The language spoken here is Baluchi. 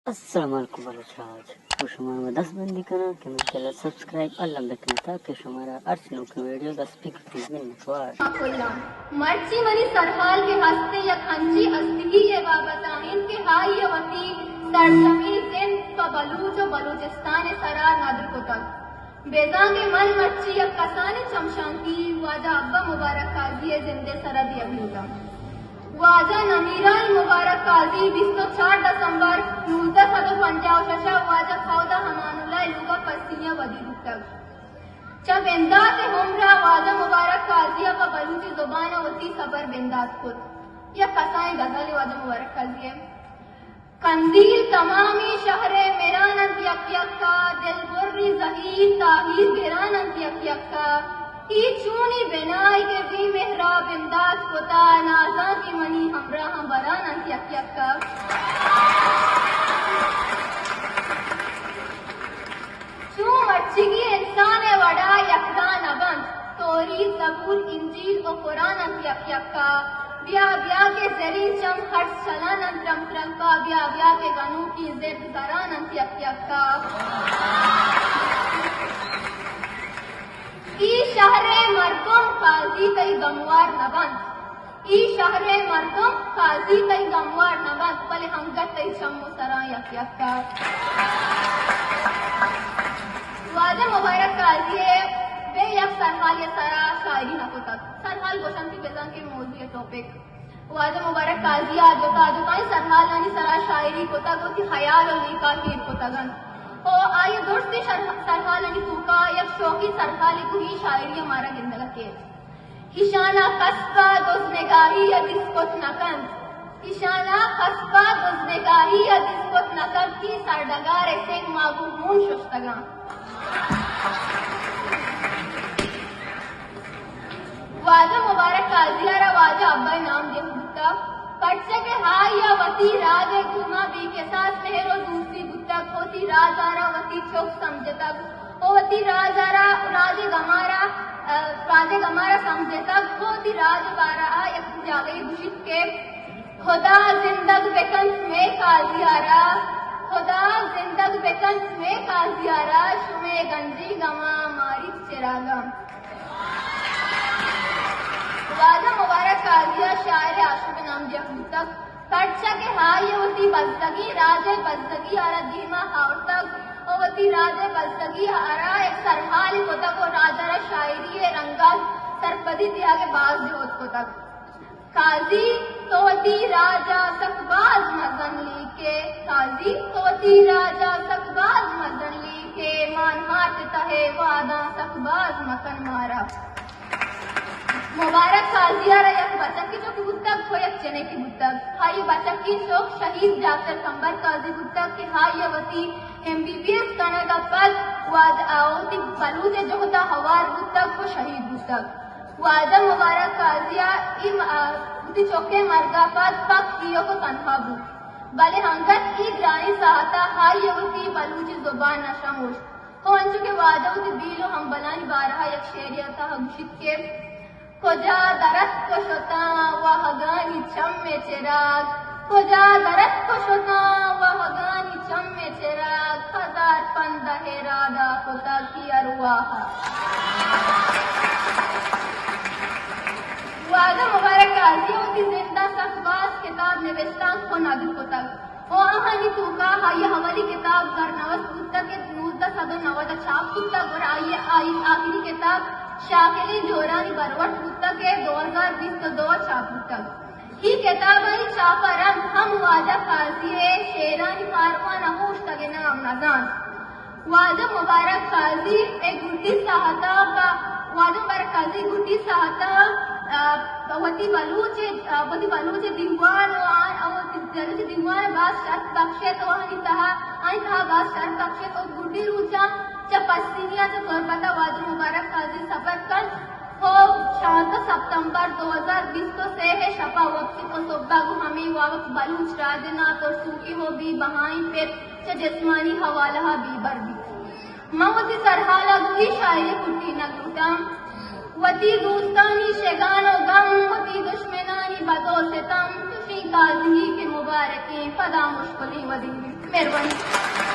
السلام علیکم بلوچ راج، گوں شما ما دست بندی کناں کہ منی چینل سبسکرائب الم بکناں تاکہ شمارا ہرچ نوکیں ویڈیو دست بہ کپیت۔ منتوار۔ کلاں۔ مرچی منی سرحال کہ ہستیں یک انچیں ہستیے ءِ بابت ءَ انت کہ آئی ءَ وتی سرجمیں زند پہ بلوچ ءُ بلوچستان ءِ سرا ندر کتگ۔ بزاں کہ من مرچی یک کسانیں چمشانکی واجہ ابا مبارک قاضی ءِ زند ءِ سرا دیگ لوٹاں۔ واجہ نمیران مبارک قاضی بیست ءُ چار دسمبر نوزدہ سد ءُ پنجاہ ءُ شش ءَ واجہ کھودا امان اللہ ءِ لوگ ءَ پسنی ءَ ودی بوتگ۔ چہ بندات ءِ عمر ءَ واجہ مبارک قاضی ءَ پہ بلوچی زبان ءَ وتی سپر بندات کت۔ یک کسانیں غزلے واجہ مبارک قاضی ءِ۔ قندیل تمامیں شہر ءِ مران انت یک یکا، دلبری زہیر تاہیر گران انت یک یکا۔ اے چونیں بنائے کہ بے مہرا بندات کتا، نازاں کہ منی ہمراہاں بران انت یک یکا۔ چون مرچیگیں انسان ءِ وڑا یکجاہ نہ بنت، توریت، زبور، انجیل ءُ قرآن انت یک یکا۔ بیا بیا کہ زریں چم ہرچ چلان انت ترمپ ترمپا، بیا بیا کہ گنوکیں زند گران انت یک یکا۔ اے شہر ءِ مردم قاضی تئی گموار نہ بنت۔ اے شہر ءِ مردم قاضی تئی گموار نہ بنت، بلے انگت تئی چم ءُ سراں یک یک کار۔ واجہ مبارک قاضی ءَ بے یک سرحالے ءِ سرا شاعری نہ کتگ۔ سرحال گوشنت کہ بزاں کہ موضوع ءُ ٹاپک۔ واجہ مبارک قاضی ءَ جتا جتائیں سرحالانی سرا شاعری کتگ، وتی خیال ءُ لیکہ ایر کتگ انت۔ ءُ آئی ءِ درستیں شرح-، سرحالانی توکا یک شوقیں سرحالے گوں اے شاعری ءَ مارا گندگ ءَ کیت۔ ایشانا کس پہ دز نگاہی ءَ دیست کت نہ کنت۔ ایشانا کس پہ دز نگاہی ءَ دیست کت نہ کنت کہ سرڈگار ءِ سنگ ما گوں ہون ششتگاں۔ واجہ مبارک قاضی ءَ را واجہ ابا ءِ نام دیگ بوتگ، پرچا کہ آئی ءَ وتی راج ءِ گوما بے کساس مہر ءُ دوستی بوتگ، وتی راج ءَ را وتی چک سمجھتگ۔ ءُ وتی راج ءَ را، راج ءِ گم ءَ را، ءَ، راج ءِ گم ءَ را سمجھتگ ءُ وتی راج ءِ بارہ ءَ یک جاگہے گوشیت کہ خدا زندگ بکنت مئے قاضی ءَ را، خدا زندگ بکنت مئے قاضی ءَ را، شمئے گنجیں گماں ماریت چراگاں۔ واجہ مبارک قاضی ءَ شاعر عاشق نام دیگ بوتگ۔ پرچا کہ آئی ءَ وتی بزگیں راج ءِ بزگی ءَ را دیما آورتگ ءُ وتی راج ءِ بزگی ءَ را یک سرحالے کتگ ءُ راج ءَ را شاعری ءِ رنگ ءَ سرپدی دیگ ءِ باز جہد کتگ۔ قاضی تو وتی راج ءَ سک باز مزن لیکے، قاضی تو وتی راج ءَ سک باز مزن لیکے، مان ہاٹ تہ ءِ واداں سک باز مکن مارا۔ مبارک قاضی ءَ را یک بچکے چک بوتگ ءُ یک جنکے بوتگ۔ آئی ءِ بچکیں چک شہید ڈاکٹر کمبر قاضی بوتگ کہ آئی ءَ وتی ایم بی بی ایس کنگ ءَ پد واجہ، آ، وتی بلوچ ءِ جہد ءَ ہوار بوتگ ءُ شہید بوتگ۔ واجہ مبارک قاضی ءَ اے م-، آ، وتی چک ءِ مرگ ءَ پد پک ایوک ءُ تنہا بوت، بلے انگت اے گرانیں ساعت ءَ آئی ءَ وتی بلوچی زبان نہ شموشت۔ ہو انچو کہ واجہ وتی بیل ءُ ہمبلانی بارہ ءَ یک شعرے ءِ تہا گوشیت کہ کجا درتک ءُ شتاں واہگانی چم ءِ چراگ، کجا درتک ءُ شتاں واہگانی چم ءِ چراگ، ہزار پندہ ءِ رادا کتگ کہ ارواہ ءَ۔ واجہ مبارک قاضی ءَ وتی زند ءَ سک باز کتاب نبشتانک ءُ ندر کتگ۔ ءُ آہانی توکا آئی ءِ اولی کتاب زرنوشت بوتگ کہ نوزدہ سد ءُ نود ءَ چاپ بوتگ، گڑا آئی ءِ آئی آخری کتاب شاکلیں جورانی بروٹ بوتگ کہ دو ہزار بیست ءُ دو ءَ چاپ بوتگ۔ اے کتابانی چاپ ءَ رند ہم واجہ قاضی ءِ شعرانی کاروان ءَ اوشتگ ءِ نام نہ زانت۔ واجہ مبارک قاضی ءِ گڈی ساعت ءَ پہ، واجہ مبارک قاضی ءِ گڈی ساعت ءَ، آ، پہ وتی بلوچ ءِ، آ، وتی بلوچ ءِ دیوان ءُ آ، آ، وتی بلوچ ءِ دیوان ءَ باز شرپ بخشت ءُ آہانی تہا، آہانی تہا باز شرپ بخشت ءُ گڈی روچاں چہ پسنی ءَ چہ تربت ءَ واجہ مبارک قاضی سفر کنت۔ ءُ شانزدہ ستمبر دو ہزار بیست ءُ سئے ءِ شپ ءَ وپسیت ءُ سہب ءَ گوں ہمے وابت بلوچ راج ءِ ناترسوکیں ءُ بے بہائیں پت چہ جسمانی حوالہ ءَ بے بر بیت۔ من وتی سرحال ءَ گوں اے شاعری ءَ کٹینگ لوٹاں۔ وتی دوستانی شگان ءُ گم، وتی دشمنانی بد ءُ ستم، چوشیں تازی کہ مبارکیں، پدا مشکلیں ودی۔ مہربانی۔